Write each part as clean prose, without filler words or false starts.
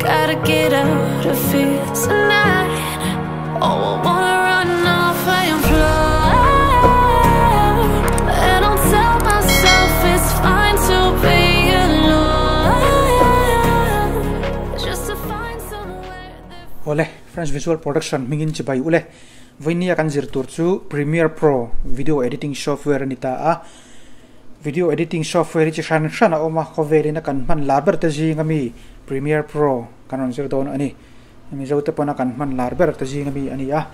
Gotta get out of here tonight. Oh, I wanna run off and fly. And I'll tell myself it's fine to be alone. Just to find somewhere that Awle, French Visual Production hmingin chibai ule. Vawinia kan zir tur chu Premiere Pro video editing software a ni ta a. Video editing software hi chi hran hran a awm a, khawvelin a kan hman lar ber te zing ami Premiere Pro kan rawn zir dawn a ni. Mizo te pawn a kan hman lar ber te zing ami a ni a.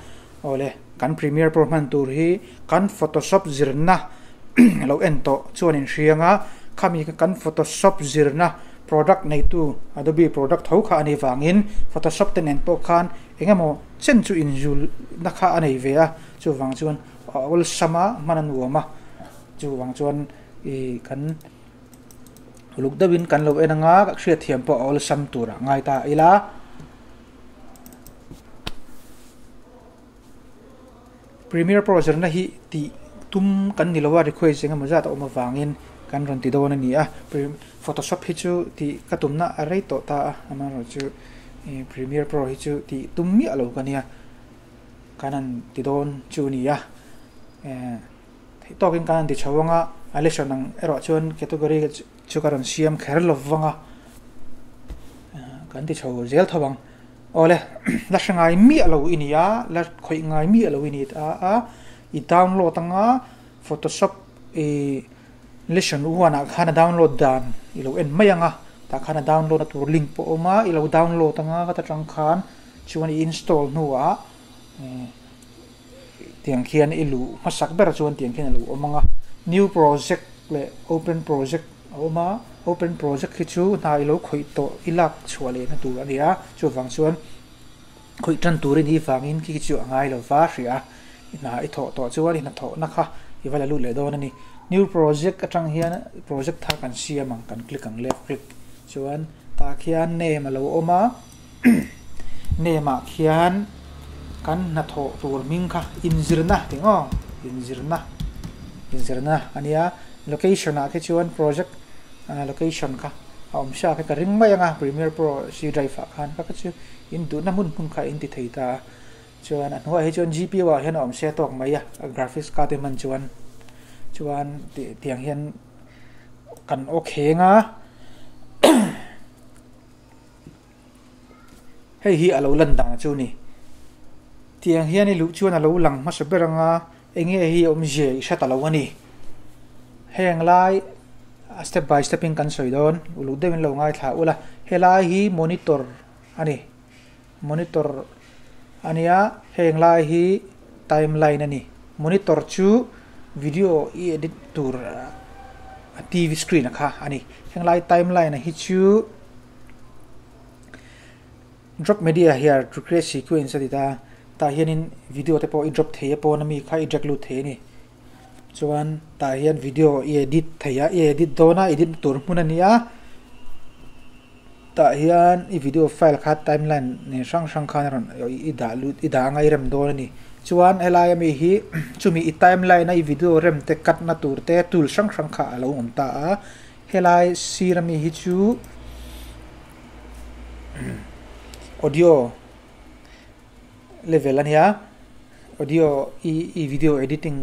Awle, kan Premiere Pro hman tur hi kan Photoshop zirna lo en tawh chuan in hriang a, khami kan Photoshop zirna product neitu Adobe product tho kha a nih vangin Photoshop te nen pawh khan eng emaw chen chu inzulna kha a nei ve a, chuvang chuan a awlsam a, hman a nuam a, chuvang chuan ih kan uluk deuhin kan lo en anga ka hriatthiam pawh a awlsam turah ngai ta ila. Premiere Pro zirna hi tih tum kan ni lo a, request eng emaw zat a awm avangin kan rawn ti dawn a ni a. Photoshop hi chu tih ka tumna a rei tawh ta a, amaherawhchu Premiere Pro hi chu tih tum miah lo ka nia, kan han ti dawn chu a ni a. Theih tawkin kan han ti chho ang a, a lesson ang erawh chuan category chu ka rawn siam kher lo vang a, kan ti chho zel tho ang. Awle, la hre ngai miah lo i ni a, la khawih ngai miah lo i ni ta a, i download anga Photoshop i lesson one ah khan a download dan i lo en mai ang a, tah khan a download na tur link pawh a awm a, i lo download anga ka ta tang khan chuan i install hnuah tiang khian i luh hmasak ber chuan tiang khian a lo awm ang a, new project leh open project a awm a, open project hi chu hna i lo khawih tawh i lak chhuah lehna tur a ni a, chuvang chuan khawih tan turin i vangin khi chu a ngai lo va hria a, i hna i thawh tawh chuan i hnathawhna kha i va la lut leh dawn a ni. New project atang hian project thar kan siam ang kan click ang left click chuan tah khian name a lo awm a. Name ah khian kan hnathawh tur hming kha inzirna tih maw inzirna inzirna a nia location ah khi chuan project location kha a awm sia kha ka ring mai ang a Premiere Pro C drive ah khan kha chu in duhna hmun hmun kha in ti thei ta a chuan a hnuaiah hi chuan G P U ah hian a awm sia tawk mai a graphics card te hman chuan chuan tiang hian kan aw kheng a. Hei hi a lo lan dan chu ni. Tiang hian i luh chuan a lo lang hmasa ber anga enge hi awmzia i hre ta lo a ni. Heng lai a step by step in kan sawi dawn uluk deuhin lo ngaithla ula helai hi monitor a ni. Monitor a nia heng lai hi timeline a ni. Monitor chu video i edit tur a T_V screen a kha a ni. Heng lai timeline a hi chu. Drop media here to create sequence a ti ta, tah hianin video te pawh i drop thei a pawn ami kha i drag lut thei a ni. Chuan tah hian video i edit thei a, i edit dawn a edit na tur hmun a ni a, tah hian i video file kha timeline nen hrang hrang khan a rawn i dah lut i dah anga i rem dawn a ni. Chuan helai ami hi chumi i timeline a i video rem te cut na tur te tool hrang hrang kha a lo awm ta a. Helai sir ami hi chu audio level a nia audio i video editing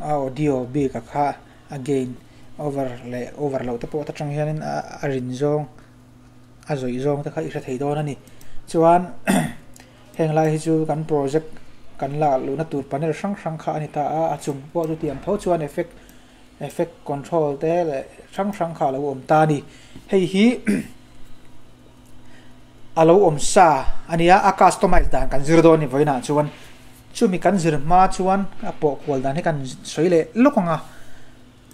a audio bik a kha a gain over leh over loh te pawh atang hianin a rin zawng a zawih zawng te kha i hre thei dawn a ni chuan heng lai hi chu kan project kan lak luhna tur panel hrang hrang kha a ni ta a a chung pawh chu tiang tho chuan effect Effect control te leh hrang hrang kha a lo awm ta a ni. Hei hi a lo awm sa a nia, a customize dan kan zir dawn a ni vawiinah chuan. Chumi kan zir hma chuan a pawh kual dan hi kan sawi leh lawk ang a.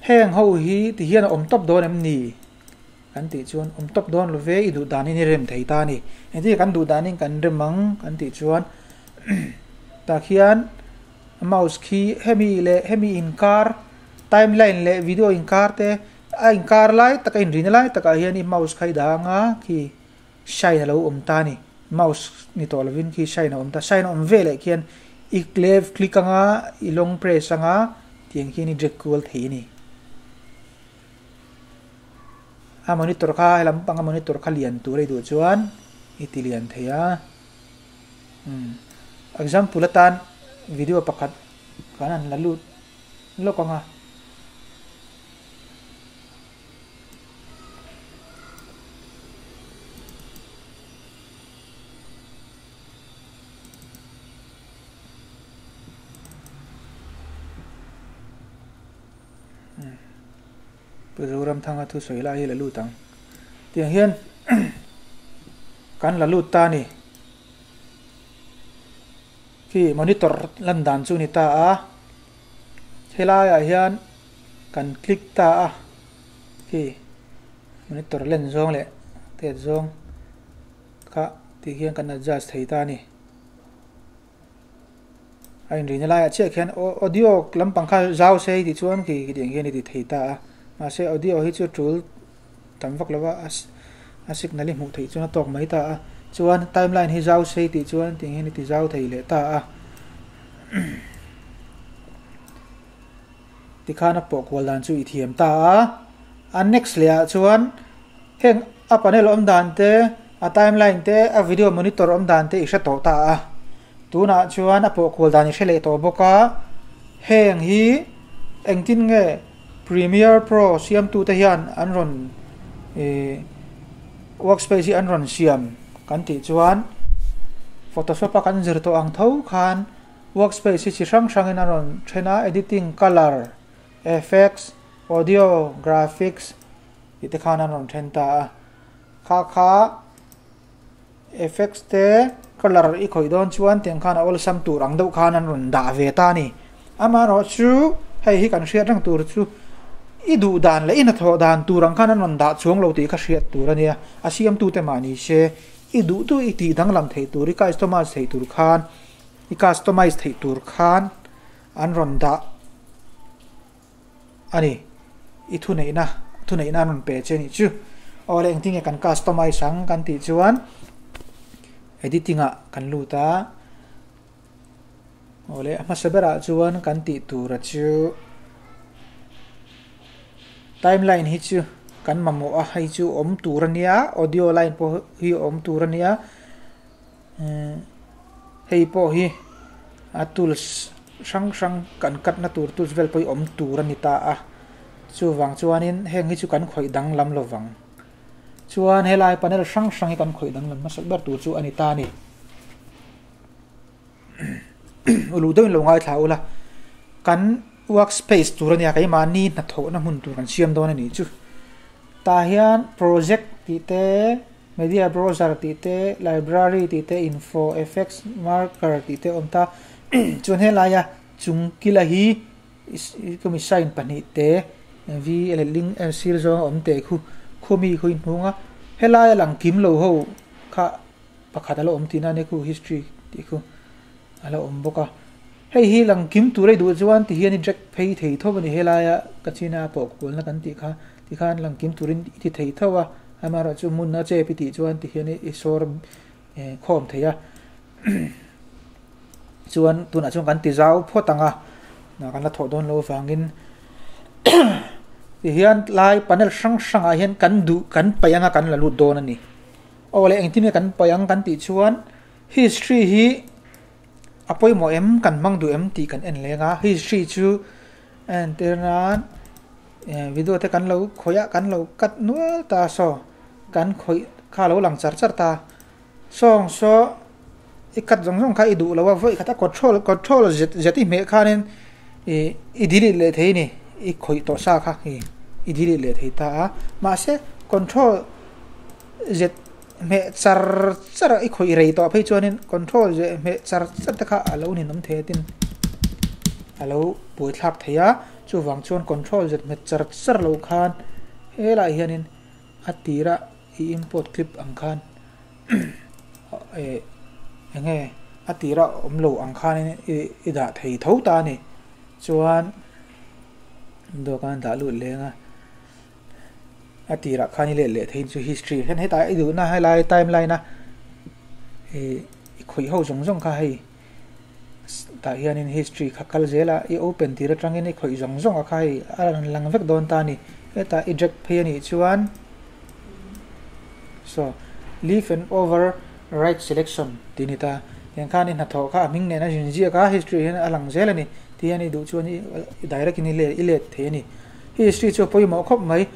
Heng ho hi ti hian a awm tawp dawn em ni? Kan tih chuan awm tawp dawn lo ve, i duh danin i rem thei ta a ni. Engtin nge kan duh danin kan rem ang kan tih chuan tah khian Mouse khi hemi leh hemi inkar timeline leh video inkar te a inkar lai tak a inrina lai takah hian i mouse kha i dah anga khi shine a lo awm ta a ni. Mouse ni tawh lovin khi shine a awm ta. Shine a awm veleh khian i left click anga i long press anga tiang khian i drag kual thei a ni. A monitor kha helam panga monitor kha lian tur a i duh chuan i ti lian thei a. Umm example atan video pakhat kan han la lut lawk ang a. Pu Zoramthanga thusawi lai hi la lut ang. Tiang hian kan la lut ta a ni. Khi monitor lan dan chu ni ta a. Helaiah hian kan click ta a. Khi monitor len zawng leh tet zawng kha tih hian kan adjust thei ta a ni. A inrina laiah chiah khian audio lampang kha zau se tih chuan khi khitiang hian i ti thei ta a mahse audio hi chu tul tam vak lova a signal hi hmuh theih chuan a tawk mai ta a chuan timeline hi zau se tih chuan tiang hian i ti zau thei leh ta a tikhan a pawh kual dan chu i thiam ta a a next leh ah chuan heng a panel awm dan te a timeline te a video monitor awm dan te i hre tawh ta a. Tunah chuan a pawhkual dan i hre leh tawh bawk a, heng hi engtin nge Premiere Pro siamtute hian an rawn ih workspace hi an rawn siam kan tih chuan Photoshop a kan zir tawh ang tho khan workspace hi chi hrang hrangin a rawn then a, editing, colour, effects, audio, graphics tih te khan an rawn then ta a, kha kha. Effects te colour i khawih dawn chuan tiang khan a awlsam tur ang deuh khan an rawn dah ve ta a ni. Amaherawhchu hei hi kan hriat reng tur chu i duh dan leh i hnathawh dan tur ang khan an rawn dah chuang lo tih kha hriat tur a nia. A siamtute mah ni se i duh duh i tih danglam theih tur, i customize theih tur khan i customize theih tur khan an rawn dah a ni. I thuneihna thuneihna an rawn pe che nih chu. Aw le engtin nge kan customize ang kan tih chuan editing ah kan lut a. Aw le a hmasa berah chuan kan tih tur a chu timeline hi chu kan mamawh a hei chu awm tur a nia audio line pawh hi awm tur a nia. Hei pawh hi a tools hrang hrang kan cut na tur tools vel pawh hi awm tur a ni ta a chuvang chuanin heng hi chu kan khawih danglam lovang chuan helai panel hrang hrang hi kan khawih danglam hmasa ber tur chu a ni ta a ni uluk deuhin lo ngaithla ula kan workspace tur a nia keimahni hnathawhna hmun tur kan siam dawn a nih chu tah hian project tih te. Media browser tih te, library tih te, info, effects, marker tih te a awm ta. Chuan helaia chung kila hi kumi sign pahnih te v leh link sir zawng a awm teh khu khumi khu in hmung a. Helaia lang kim lo ho kha pakhat a la awm tihna a nia khu history tih khu a la awm bawk a. Hei hi lang kim tur a i duh chuan ti hian i drag phei thei tho a ni helaia ka china pawh kualna kan tih kha tikhan lang kim turin i ti thei tho a. Amaherawhchu hmun a chep i tih chuan tihian i sawr khawm thei a. Chuan tunah chuan kan ti zau phawt ang a, kan la thawh dawn loh avangin tihian lai panel hrang hrangah hian kan duh kan paih anga kan la lut dawn a ni. Aw le engtin nge kan paih ang kan tih chuan history hi a pawimawh em kan hmang duh em tih kan en leng a, history chu entir nan. Video te kan lo khawih a kan lo cut nual ta saw kan khawih kha a lo lang char char ta sawng saw i cut zawng zawng kha i duh lo a vawi khat a control control zet zet i hmeh khanin ih i delete leh thei a ni i khawih tawh sa kha ih i delete leh thei ta a mahse control zet hmeh char char a i khawih rei tawh phei chuanin control zeh hmeh char char te kha a lo ninawm thei a tin a lo buaithlak thei a. Chuvang chuan control zet nghet char char lo khan helaiah hianin a tira i import clip ang khan eh eng nge a tira awm lo ang khanin i dah thei tho ta a ni. Chuan dawhkan dah lut leng a a tirah khan i let leh thei chu history hian hetah i duhna helai timeline a ih i khawih ho zawng zawng kha hei. Tah hianin history kha kal zel a, i open tir atangin i khawih zawng zawng a kha hei a rawn lang vek dawn ta a ni. Hetah i drag phei a nih chuan so leave and over. Right selection tih a ni ta. Tiang khan i hnathawh kha a hming nen a zin ziak a, history hian a lang zel a ni. Tihian i duh chuan i direct in i let i let thei a ni. History chu a pawimawh khawp mai.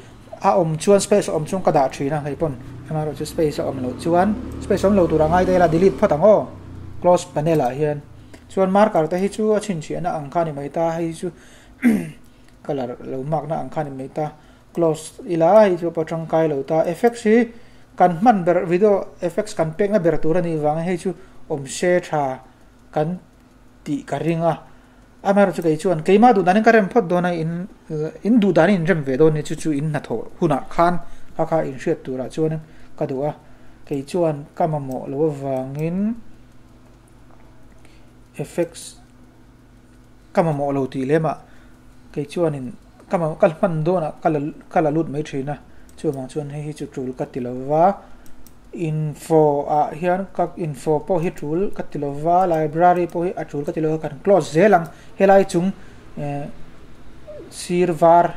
A awm chuan space a awm chuan ka dah thin a, hei pawn amaherawhchu space a awm loh chuan space awm lo tur a ngai daih la delete phawt ang aw. Close panel ah hian chuan marker te hi chu a chhinchhiahna ang kha a ni mai ta, hei chu colour lo mark na ang kha a ni mai ta. Close ila hei chu pawh tangkai lo ta. Effects hi kan hman ber video effects kan pekna ber tur a nih vangin hei chu awm se tha kan tih ka ring a. Amaherawhchu kei chuan keimah duh danin ka rem phawt dawn a, in in duh danin in rem ve dawn ni chu chu in hnathawh hunah khan kha kha in hriat turah chuan ka duh a. Kei chuan ka mamawh loh avangin effects ka mamawh lo tih lemah kei chuanin ka mamawh ka hman dawnah ka la ka la lut mai thin a, chuvang chuan hei hi chu tul ka ti lova info ah hian ka info pawh hi tul ka ti lova library pawh hi a tul ka ti lova kan close zel ang helai chung eh sir var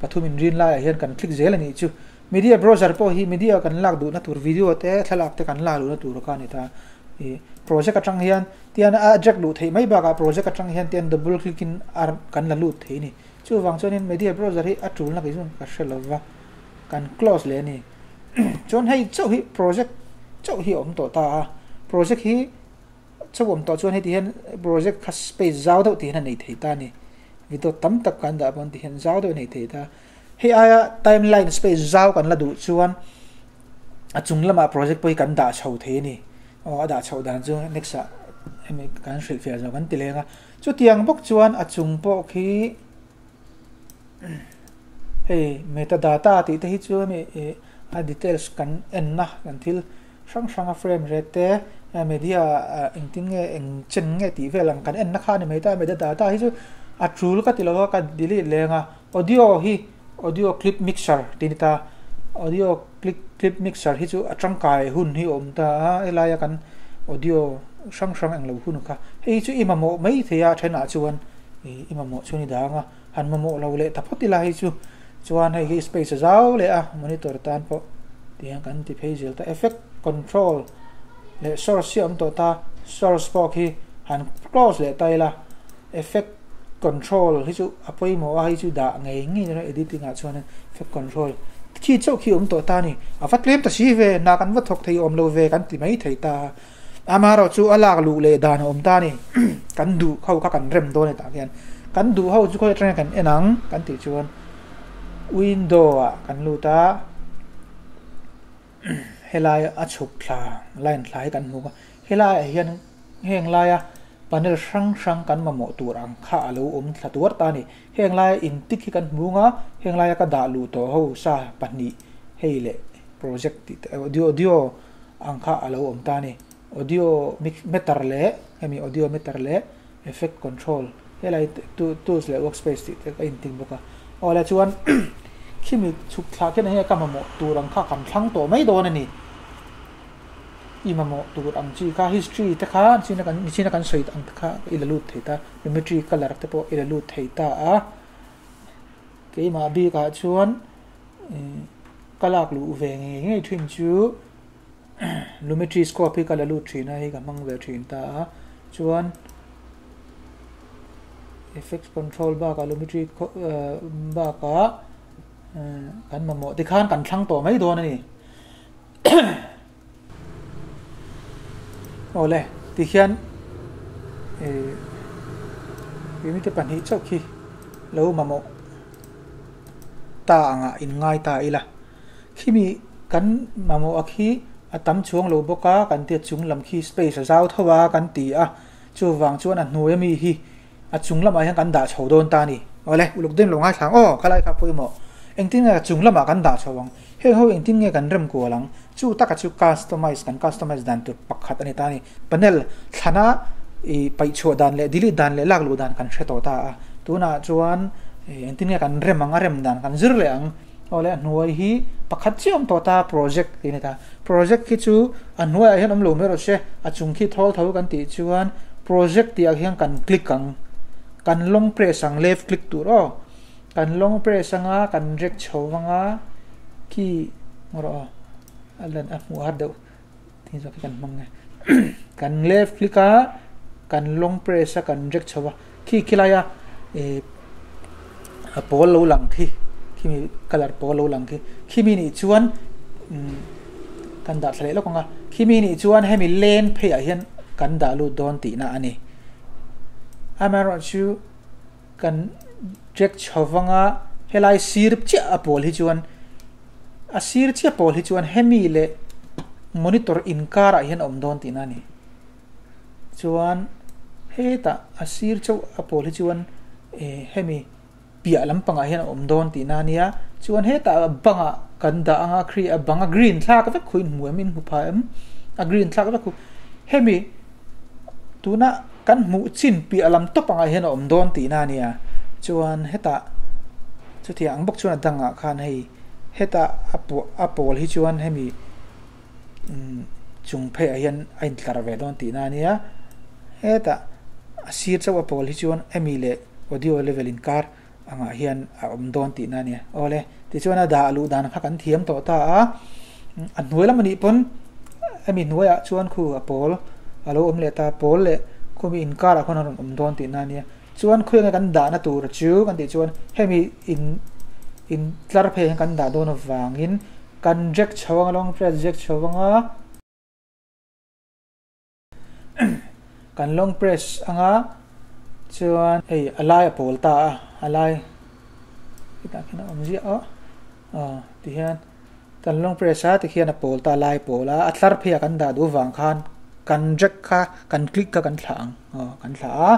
pathum inrin laiah hian kan click zel a nih chu media browser pawh hi media kan lak duhna tur video te thlalak te kan lak duhna tur kha a ni ta ih project atang hian. Tian a drag luh theih mai bakah project atang hian tian double click in a kan la lut thei a ni. Chuvang chuanin media browser hi a tulna kei chuan ka hre lova, kan close leh a ni. Chuan hei chauh hi project chauh hi a awm tawh ta a, project hi chauh awm tawh chuan heti hian project kha space zau deuh tih hian a nei thei ta a ni. Video tam tak kan dah pawn ti hian zau deuh a nei thei ta. Hei aia timeline space zau kan la duh chuan a chung lamah project pawh hi kan dah chho thei a ni. Aw a dah chhoh dan chu next ah hemi kan hrilh fiah zawk an ti leng a. Chutiang bawk chuan a chung pawh khi hei metadata tih te hi chu hemi ih a details kan enna kan thil hrang hrang a frame rate te media engtin nge eng chen nge tih vel ang kan enna kha a ni mai ta metadata hi chu a tul ka ti lo a ka delete leng a. Audio hi audio clip mixer tih a ni ta audio clip clip mixer hi chu a tangkai hun hi a awm ta a helaia kan audio hrang hrang englo hun kha hei hi chu i mamawh mai thei a thenah chuan ih i mamawh chu a ni dang a han mamawh lo leh ta phawt ila hei chu chuan hei hi space a zau leh a monitor tan pawh tiang kan ti phei zel ta effect control leh source hi a awm tawh ta source pawh khi han close leh ta ila effect control hi chu a pawimawh a hei chu dah ngei ngei dawn a editing ah chuan effect control khi chauh khi awm tawh ta a ni a va tlem ta si ve hna kan va thawk thei awm lo ve kan ti mai thei ta a amaherawh chu a lak luh leh dan a awm ta a ni kan duh ho kha kan rem dawn a ni tah khian kan duh ho chu khawi atanga kan en ang kan tih chuan window ah kan lut a helai a chhuk thla line thla hi kan hmu a helai ah hian heng laia panel hrang hrang kan mamawh tur ang kha a lo awm thla tuar ta a ni. Heng laia intik hi kan hmung a, heng laia ka dah luh tawh ho sa pahnih hei leh project tih te audio audio ang kha a lo awm ta a ni. Audio meter leh hemi audio meter leh effect control helai tools leh workspace tih te ka intik bawk a. Aw le chuan khimi chhuk thlah khian enge ka mamawh tur ang kha kan thlang tawh mai dawn a ni. I mamawh tur ang chi kha history te kha china kan nichina kan sawi ang te kha i la lut thei ta lumetri colour te pawh i la lut thei ta a keimah bikah chuan ih ka lak luh ve ngei ngei thin chu lumetri scope hi ka la lut thin a hei ka hmang ve thin ta a chuan effects control bakah lumetri bakah kan mamawh tikhan kan thlang tawh mai dawn a ni. Awle tikhian ih unit te pahnih chauh khi lo mamawh ta angah in ngai ta ila khimi kan mamawh a khi a tam chuang lo bawk a kan tia chung lam khi space a zau tho a kan ti a chuvang chuan a hnuai ami hi a chung lamah hian kan dah chho dawn ta a ni awle uluk deuhin lo ngaithla ang aw khalai kha pawimawh engtin nge a chung lamah kan dah chho ang. Heng ho engtin nge kan rem kual ang? Chu taka chu customize kan customize dan tur pakhat a ni ta a ni. Panel thlana ih paih chhuah dan leh delete dan leh lak luh dan kan hre tawh ta a. Tunah chuan ih engtin nge kan rem ang a rem dan kan zir leh ang. Aw le a hnuai hi pakhat chiah awm tawh ta project tih a ni ta. Project khi chu a hnuaiah hian awm lo mai rawh se a chung khi thawl tho kan tih chuan project tih ah hian kan click ang. Kan long press ang left click tur aw. Kan long press anga kan drag chho vang a khi ngaw rawh aw a lan a hmuh har deuh Tin zawk hi kan hmang nge. Kan left click a, kan long press a, kan drag chho a. Khi khi laia eh a pawl lo lang khi, khimi colour pawl lo lang khi. Khimi nih chuan umm kan dah thla leh lawk ang a. Khimi nih chuan hemi lane pheiah hian kan dah lut dawn tihna a ni. Amaherawhchu kan drag chho vanga helai sir chiah a pawl hi chuan a sir chiah pawl hi chuan hemi leh monitor inkarah hian a awm dawn tihna a ni. Chuan hetah a sir chauh a pawl hi chuan eh hemi piah lampangah hian a awm dawn tihna a nia. Chuan hetah bangah kan dah anga kri a bang a green thlak vek khu in hmu em in hmu pha em a green thlak vek khu hemi tuna kan hmuh chin piah lam tawp angah hian a awm dawn tihna a nia. Chuan hetah chutiang ang bawk chuan a dangah khan hei hetah a pawh a pawl hi chuan hemi umm chung pheiah hian a intlar ve dawn tihna a nia. Hetah a sir chauh a pawl hi chuan hemi leh audio level inkar angah hian a awm dawn tihna a nia. Awle, tichuan a dah luh dan kha kan thiam tawh ta a, a hnuai lam anih pawn hemi hnuaiah chuan khu a pawl a lo awm leh ta, pawl leh khumi inkarah khuan a rawn awm dawn tihna a nia. Chuan khawiah nge kan dahna tur chu kan tih chuan hemi in in tlar phei ah hian kan dah dawn avangin kan drag chho anga long press drag chho anga kan long press anga chuan hei a lai a pawl ta a a lai hetah khian a awm ziah a aw tihian kan long press a tikhian a pawl ta a lai pawl a a tlar phei ah kan dah duh vang khan kan drag kha kan click kha kan thlah ang aw kan thlah a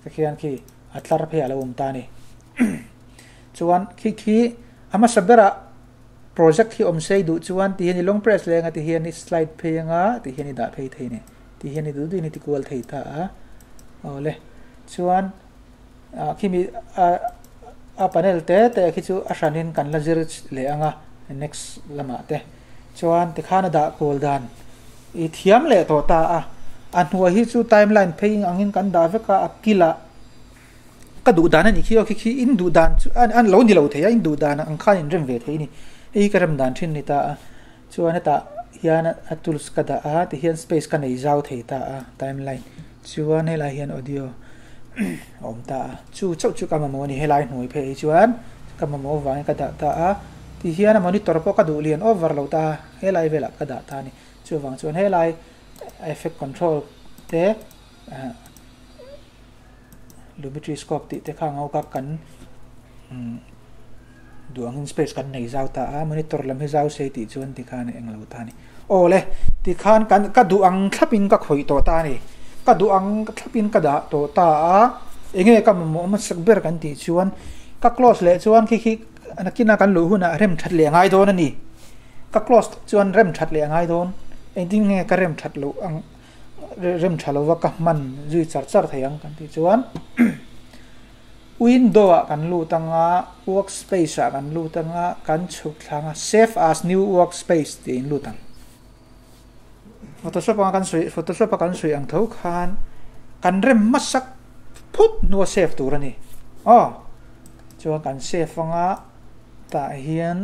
tikhian khi a tlar phei ah a lo awm ta a ni chuan khi khi a hmasa berah. Project hi awm sei duh chuan ti hian i long press leng a ti hian i slide phei anga ti hian i dah phei thei ni ti hian i duh duhin i ti kual thei ta a awle chuan ah khimi a a panel te te khi chu a hranin kan la zir leh anga next lamah te chuan tikhan a dah kual dan i thiam leh tawh ta a a hnuai hi chu timeline phei angin kan dah vek a a kilah. Ka duh dan a nih khi aw khi khi in duh dan chu an lo ni lo thei a in duh dan ang khan in rem ve thei a ni hei hi ka rem dan thin a ni ta a chuan hetah hian a tools ka dah a tihian space ka nei zau thei ta a timeline chuan helai hian audio a awm ta a chu chauh chu ka mamawh a ni helai hnuai phei hi chuan ka mamawh avangin ka dah ta a tihian a monitor pawh ka duh lian over lo ta a helai velah ka dah ta a ni chuvang chuan helai effect control te ah. Lumetri scope tih te kha ang awk a kan duh angin space kan nei zau ta a monitor lam hi zau sei tih chuan tikhan a englo ta a ni. Aw le tikhan kan ka duh ang thlapin ka khawih tawh ta a ni. Ka duh ang thlapin ka dah tawh ta a enge ka mamawh hmasak ber kan tih chuan ka close leh chuan khi khi nakina kan luh hunah rem that leh a ngai dawn a ni. Ka close chuan rem that leh a ngai dawn engtin nge ka rem that loh ang. Rem tha lova ka hman zui char char thei ang kan tih chuan window ah kan lut anga workspace ah kan lut anga kan chhuk thlang a save as new workspace tih in lut ang. Photoshop anga kan sawi photoshop a kan sawi ang tho khan kan rem hmasak phut hnua save tur a ni. Aw chuan kan save anga tah hian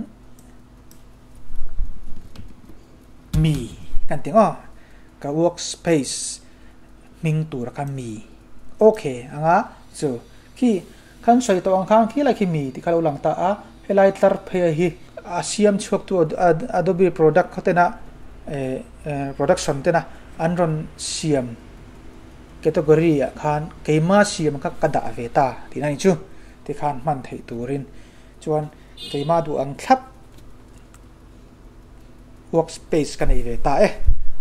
Mi kan ti ang aw, ka workspace hming tur kha mi ok anga chu khi khan sawi tawh ang khan khi lai khi mi tih kha lo lang ta a, helai tlar phei a hi a siam chhuak tu Adobe product khaw tena eh production tena an rawn siam category ah khan keima siam kha ka dah ve ta tih na ni chu tikhan hman theih turin chuan keima duh ang thlap. Workspace ka nei ve ta e.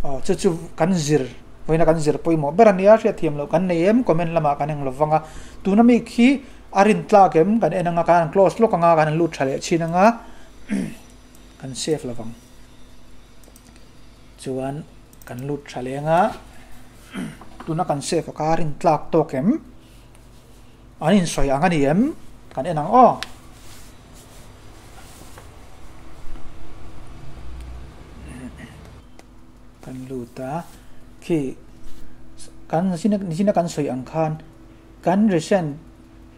Aw chu chu kan zir vawiina kan zir pawimawh ber a nia hriatthiam loh kan nei em comment lamah kan eng lovang a. Tuna mi khi a rin tlak em kan en anga kan han close lawk anga kan han lut tha leh thin anga kan save lovang. Chuan kan lut tha leh anga tuna kan save a kha a rin tlak tawk em an insawi ang a ni em kan en ang aw. Kan lut a, khi kan nichina kan sawi ang khan kan recent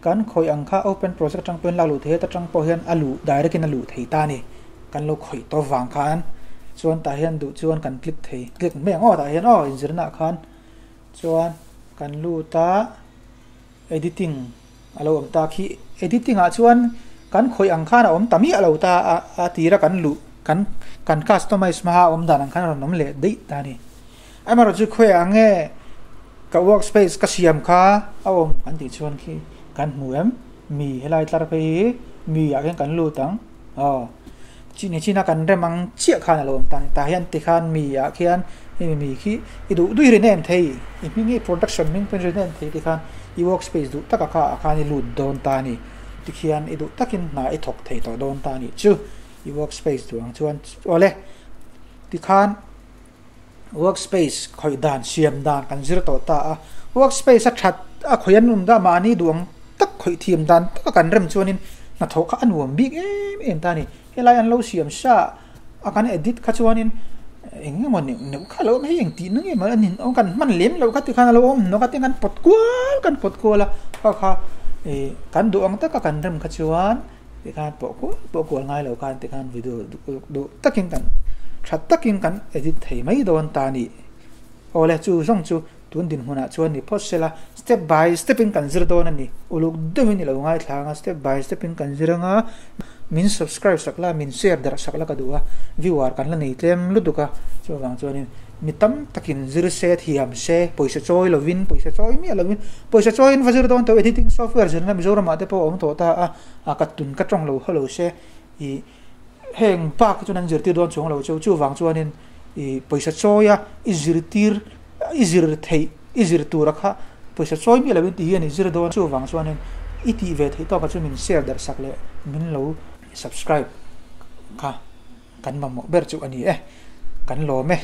kan khawih ang kha open project atang pawhin lak luh thei a, ta tang pawh hian a luh direct in a luh thei ta a ni. Kan lo khawih tawp vang khan Chuan tah hian duh chuan kan click thei, click mai ang aw tah hian aw inzirna ah khan chuan kan lut a editing a lo awm ta khi editing ah chuan kan khawih ang khan a awm ta miah lo ta a a tira kan luh kan kan customize hma a awm dan ang khan a rawn awm leh daih ta a ni. Amaherawhchu khawiah nge ka workspace ka siam kha a awm kan tih chuan khi kan hmu em? Mi helai tlar phei hi mi ah khian kan lut ang aw chi ni chin a kan rem ang chiah khan a lo awm ta a ni tah hian tikhan mi ah khian hemi mi khi i duh duh i rename thei i hming hi production hming pawhin rename thei tikhan i workspace duh taka kha ah khan i lut dawn ta a ni tikhian i duh takin hna i thawk thei tawh dawn ta a nih chu i workspace duh ang chuan awle tikhan. Workspace khawih dan siam dan kan zir tawh ta a, workspace a that a khawih an awm da mahni duang tak khawih thiam dan taka kan rem chuanin hnathawh kha a nuam bik em em ta a ni. Helai an lo siam sa a kan edit kha chuanin eng emaw neuh neuh kha a lo awm hei eng tihna nge maw a nin awm kan hman lem loh kha tikhan a lo awm hnawk a tin kan pawt kual kan pawt kual a kha kha ih kan duh ang taka kan rem kha chuan Tikhan pawh kual pawh kual ngai lo khan tikhan video duh takin kan tha takin kan edit thei mai dawn ta a ni. Awle chu zawng chu tun dinhmunah chuan ni phawt sela step by step in kan zir dawn a ni. Uluk deuhin i lo ngaithla anga step by step in kan zir anga min subscribe sak la min share darh sak la ka duh a viewer kan la nei tlem lutuk a chuvang chuanin Mi tam takin zir se, thiam se, pawisa chawi lovin, pawisa chawi miah lovin, pawisa chawiin va zir dawn tawh editing software zirna Mizoramah te pawh a awm tawh ta a, a ka tun ka tawng lo hawlo se, ih heng bak hi chuan an zirtir dawn chuang lo chu, chuvang chuanin ih pawisa chawia i zirtir i zir theih i zir tura kha pawisa chawi miah lovin tih hi a ni zir dawn, chuvang chuanin i tih ve theih tawkah chu min share darh sak leh min lo subscribe kha. Kan mamawh ber chu a ni e, kan lawm e.